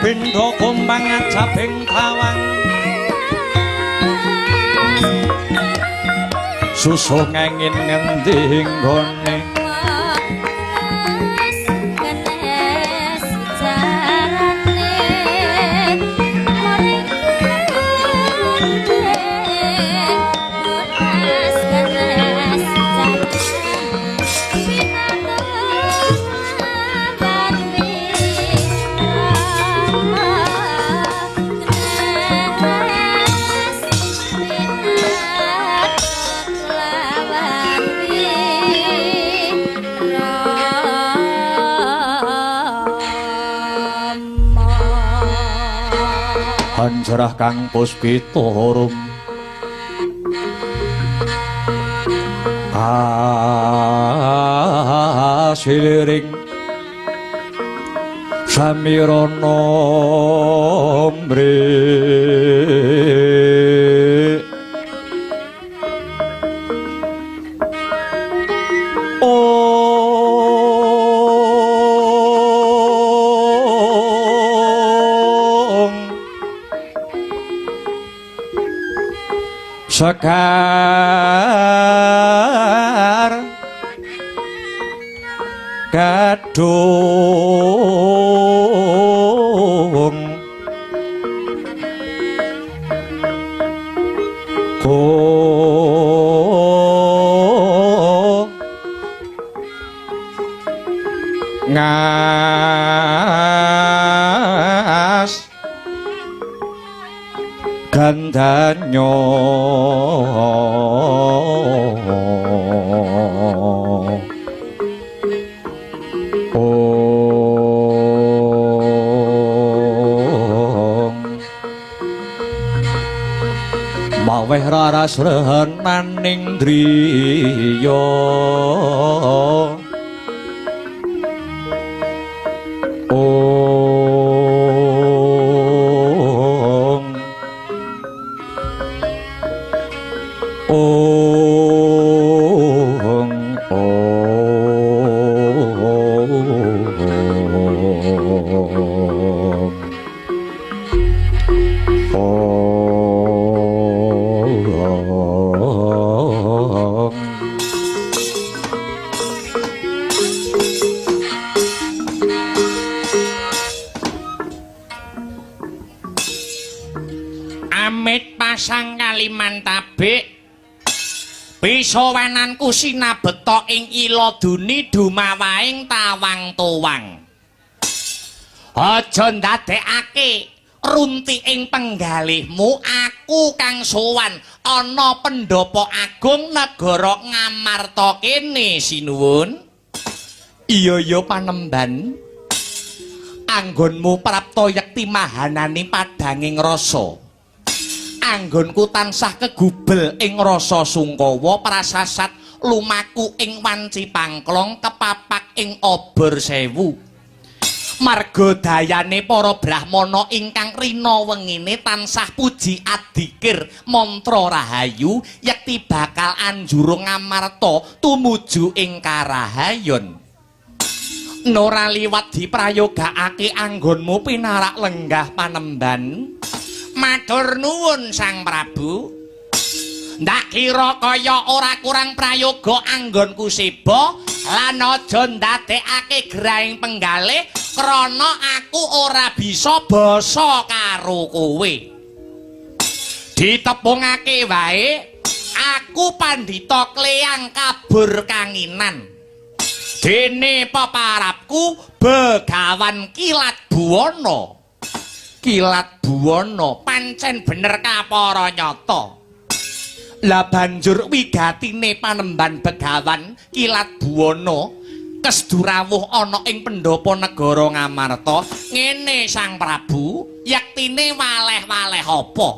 pindha kumbang ajabing tawang susuh ngengin ngendi nggone Hanjarah kang puspita rum kasiliring samirana mri Sekar Gadung Ko Ngas Gandanyo Ong Maweh raras renaning driya Amit pasang kaliman tabik pisowananku sinabeta ing ila duni dumawaing tawang tuwang. Aja ndadekake Runti ing penggalihmu aku kang sowan ana pendhapa agung negara Ngamarta kene sinuwun. Iya ya panemban. Anggonmu prapta yekti mahanani padanging rasa. Anggonku tansah kegubel ing rasa sungkawa prasasat lumaku ing wanci pangklong kepapak ing obor sewu. Marga dayane para brahmana ingkang rina wengine tansah puji adikir mantra rahayu yekti bakal anjurung Ngamarta tumuju ing karahayon. Nora liwat diprayogaake anggonmu pinarak lenggah panemban. Matur nuwun Sang Prabu. Ndak kira kaya ora kurang prayoga anggonku seba lan aja ndadekake gerahing penggalih krana aku ora bisa basa karo kowe. Ditepungake wae aku pandhita kleyang kabur kanginan. Dene peparapku Begawan Kilat Buwana. Kilat Buwana pancen bener kapara nyata. Lah banjur wigatine panemban Begawan Kilat Buwana kesdurawuh ana ing pendhapa negara Ngamarta. Ngene Sang Prabu, yektine waleh-waleh apa?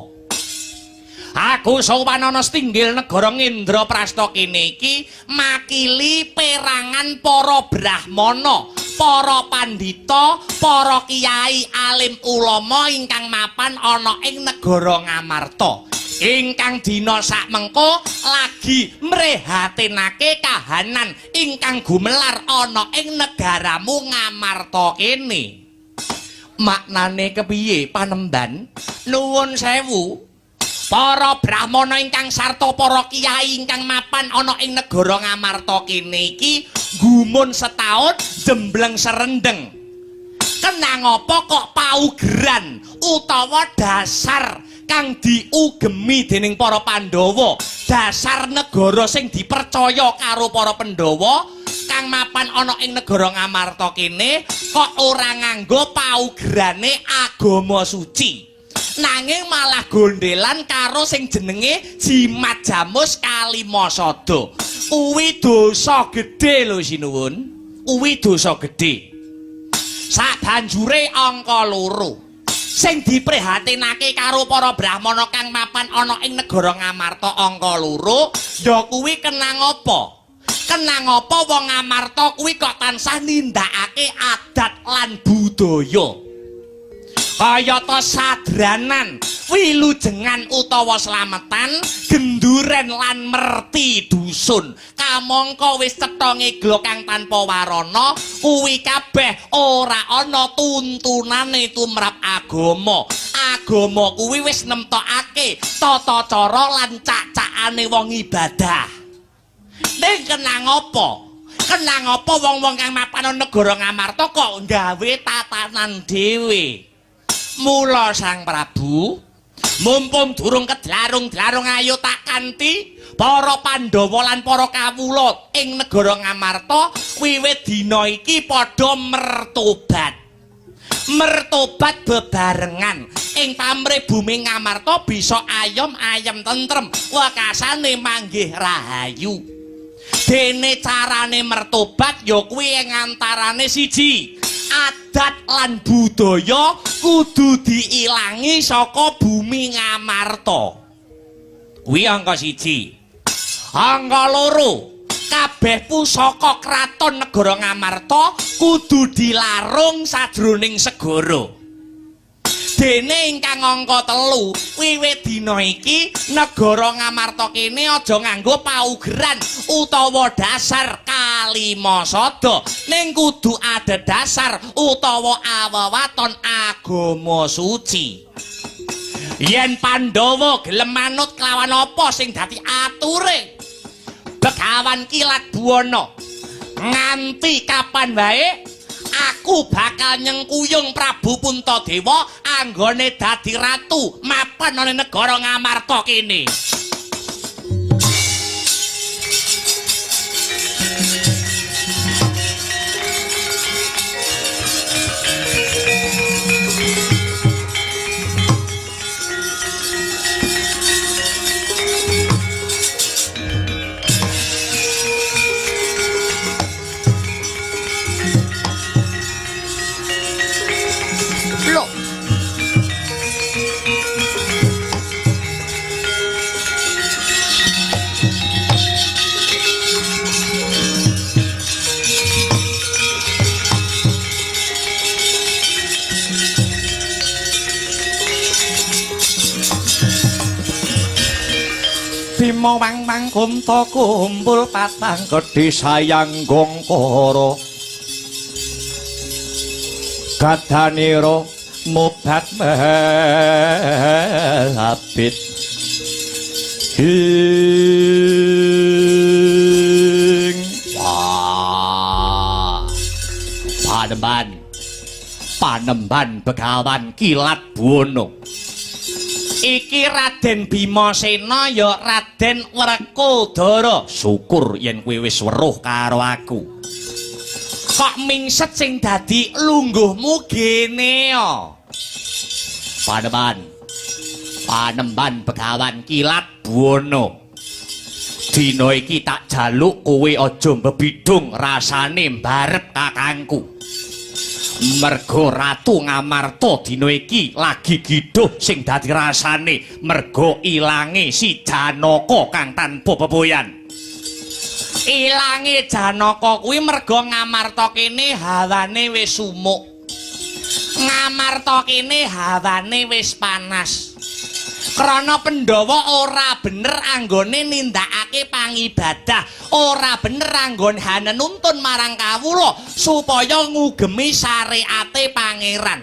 Aku sowan ana setinggil negara Ngendraprasta kene iki makili perangan para brahmana, para pandhita, para kiai alim ulama ingkang mapan ana ing negara Ngamarta. Ingkang dina sakmengko lagi mrehatinake kahanan ingkang gumelar ana ing negaramu Ngamarta kene. Maknane kepiye panemban? Nuwun sewu. Para brahmana ingkang sarta para kiai ingkang mapan ana ing negara Ngamarta kene iki gumun setaun jembleng serendeng. Kenang apa kok paugeran utawa dasar kang diugemi dening para Pandhawa, dasar negara sing dipercaya karo para Pandhawa kang mapan ana ing negara Ngamarta kene kok ora nganggo paugerane agama suci, nanging malah gondelan karo sing jenenge jimat jamus kalimasada. Kuwi dosa gedhe lho sinuwun, kuwi dosa gedhe. Sabanjure angka 2 sing diprihatinake karo para brahmana kang mapan ana ing negara Ngamarta angka 2 ya kuwi kenang apa? Kenang apa wong Ngamarta kuwi kok tansah nindakake adat lan budaya kayata sadranan, wilujengan utawa slametan, genduren lan merti dusun. Kamangka wis cetha ngeglo kang tanpa warana, kuwi kabeh ora ana tuntunane tumrap agama. Agama kuwi wis nemtokake tata cara lan cak-cakane wong ibadah. Ning kenang apa? Kenang apa wong-wong kang mapan negara Ngamarta kok gawe tatanan dhewe? Mula Sang Prabu, mumpung durung kedlarung-dlarung ayo tak kanthi para Pandhawa lan para kawula ing negara Ngamarta wiwit dina iki padha mertobat. Mertobat bebarengan ing pamrih bumi Ngamarta bisa ayom ayem tentrem wekasane manggih rahayu. Dene carane mertobat ya kuwi ing antarane siji, adat lan budaya kudu diilangi saka bumi Ngamarta. Kuwi angka 1. Angka 2, kabeh pusaka kraton negara Ngamarta kudu dilarung sajroning segara. Dene ingkang angka 3, wiwit dina iki negara Ngamarta kene aja nganggo paugeran utawa dasar kalimasada, ning kudu adhedhasar utawa awewaton agama suci. Yen Pandhawa gelem manut kelawan apa sing dadi ature Begawan Kilat Buwana, nganti kapan wae aku bakal nyengkuyung Prabu Puntadewa anggone dadi ratu mapan ana negara Ngamarta kene. Lima wang mangkunta kumpul patang gedhe sayang gongkara gadanira mobat melabit ing wah panemban panemban Begawan Kilat Buwana. Iki Raden Bimasena ya Raden Werkudara. Syukur yen kowe wis weruh karo aku. Kok mingset sing dadi lungguhmu gene ya. Panemban. Panemban Begawan Kilat Buwana. Dina iki tak jaluk kowe aja mbebidung rasane mbarep kakangku. Mergo Ratu Ngamarta dina iki lagi giduh sing dadi rasane mergo ilange si Janaka kang tanpa pepoyan. Ilange Janaka kuwi mergo Ngamarta kene hawane wis sumuk. Ngamarta kene hawane wis panas. Krana Pandhawa ora bener anggone nindakake pangibadah, ora bener anggon hanenuntun marang kawula supaya ngugemi syariate pangeran.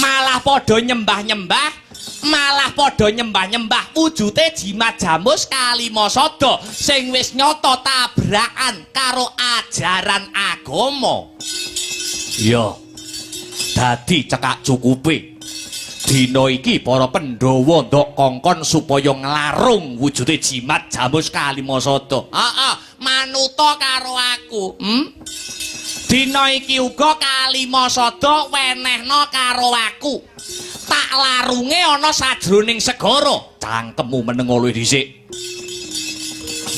Malah padha nyembah-nyembah, malah padha nyembah-nyembah wujute jimat jamus kalimasada sing wis nyata tabrakan karo ajaran agama. Ya, dadi cekak cukupe. Dina iki para Pandhawa ndok kongkon supaya nglarung wujude jimat jamus kalimasada. Heeh, manuta karo aku. Dina iki uga kalimasada wenehna karo aku. Tak larunge ana sajroning segara. Cangkemmu meneng luwih dhisik.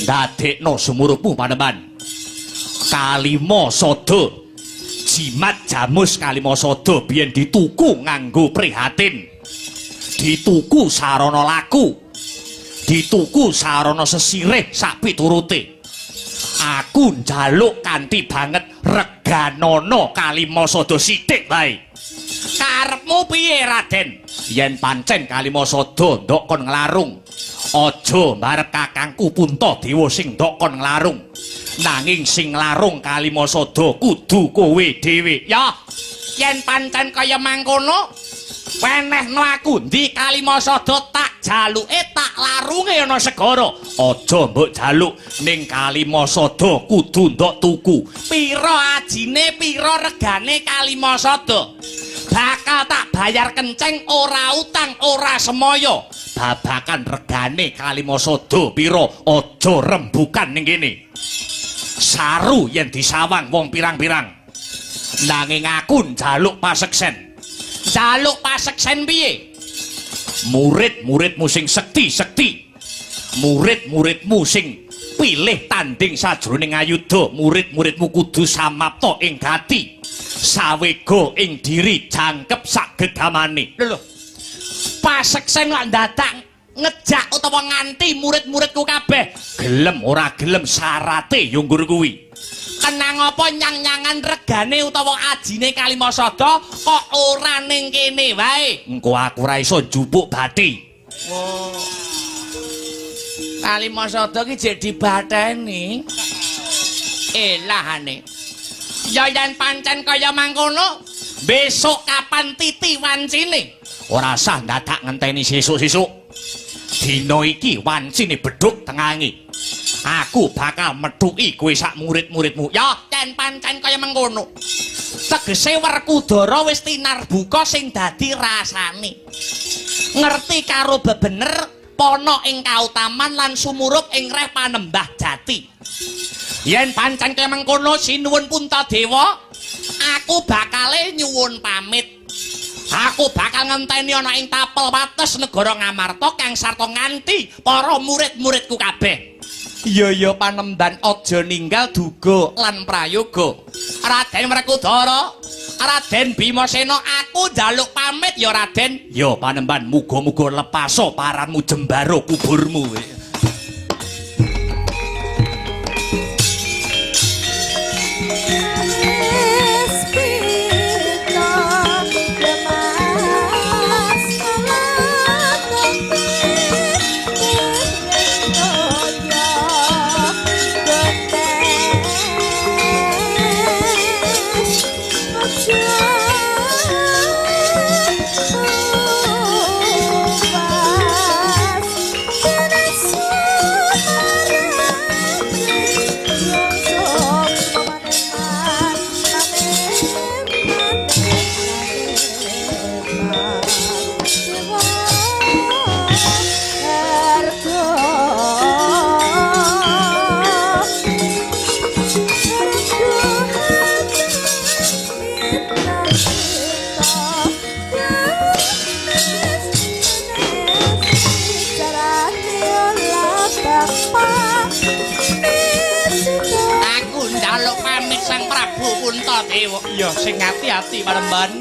Ndadekno sumurupmu panemban. Kalimasada jimat jamus kalimasada biyen dituku nganggo prihatin, dituku sarana laku, dituku sarana sesirih sapiturute. Aku njaluk kanthi banget reganono kalimasada sithik wae. Karepmu piye Raden? Yen pancen kalimasada ndok kon nglarung, aja mbarep kakangku Puntadewa sing ndok kon nglarung. Nanging sing larung kalimasada kudu kowe dhewe. Ya, yen pancen kaya mangkono, wenehno aku ndi kalimasada tak jaluke tak larunge ana segara. Aja mbok jaluk ning kalimasada kudu ndok tuku. Pira ajine, pira regane kalimasada? Bakal tak bayar kenceng, ora utang, ora semaya. Babakan regane kalimasada pira aja rembukan ning kene. Saru yen disawang wong pirang-pirang. Nanging aku njaluk paseksen. Njaluk paseksen piye? Murid-muridmu sing sekti-sekti, murid-muridmu sing pilih tanding sajroning ayuda, murid-muridmu kudu samapta ing gati, sawega ing diri, jangkep sak gegamane. Lho lho. Paseksen kok ndadak ngejak utawa nganti murid-muridku kabeh gelem ora gelem syarate yo nggur kuwi. Kenang apa nyang-nyangan regane utawa ajine kalimasada kok ora ning kene wae. Engko aku ora iso njupuk bathi. Oh. Kalimasada ki jek dibatheni. Elahane. Ya yen pancen kaya mangkono, besok kapan titi wancine? Ora sah ndadak ngenteni sesuk-sesuk. Dina iki wancine bedhug tengangi. Aku bakal methuki kowe sak murid-muridmu. Ya, yen pancen kaya mengkono. Tegese Werkudara wis tinarbuka sing dadi rasane. Ngerti karo bebener pana ing kautaman lan sumurup ing reh panembah jati. Yen pancen kaya mengkono sinuwun Puntadewa, aku bakale nyuwun pamit. Aku bakal ngenteni ana ing tapel wates negara Ngamarta kang sarta nganti para murid-muridku kabeh. Iya ya panemban aja ninggal duga lan prayoga. Raden Werkudara, Raden Bimasena, aku njaluk pamit ya Raden. Ya panemban, muga-muga lepaso paranmu jembaro kuburmu. Aku njaluk pamit Sang Prabu Puntadewa. Iya, sing ati-ati Panembahan.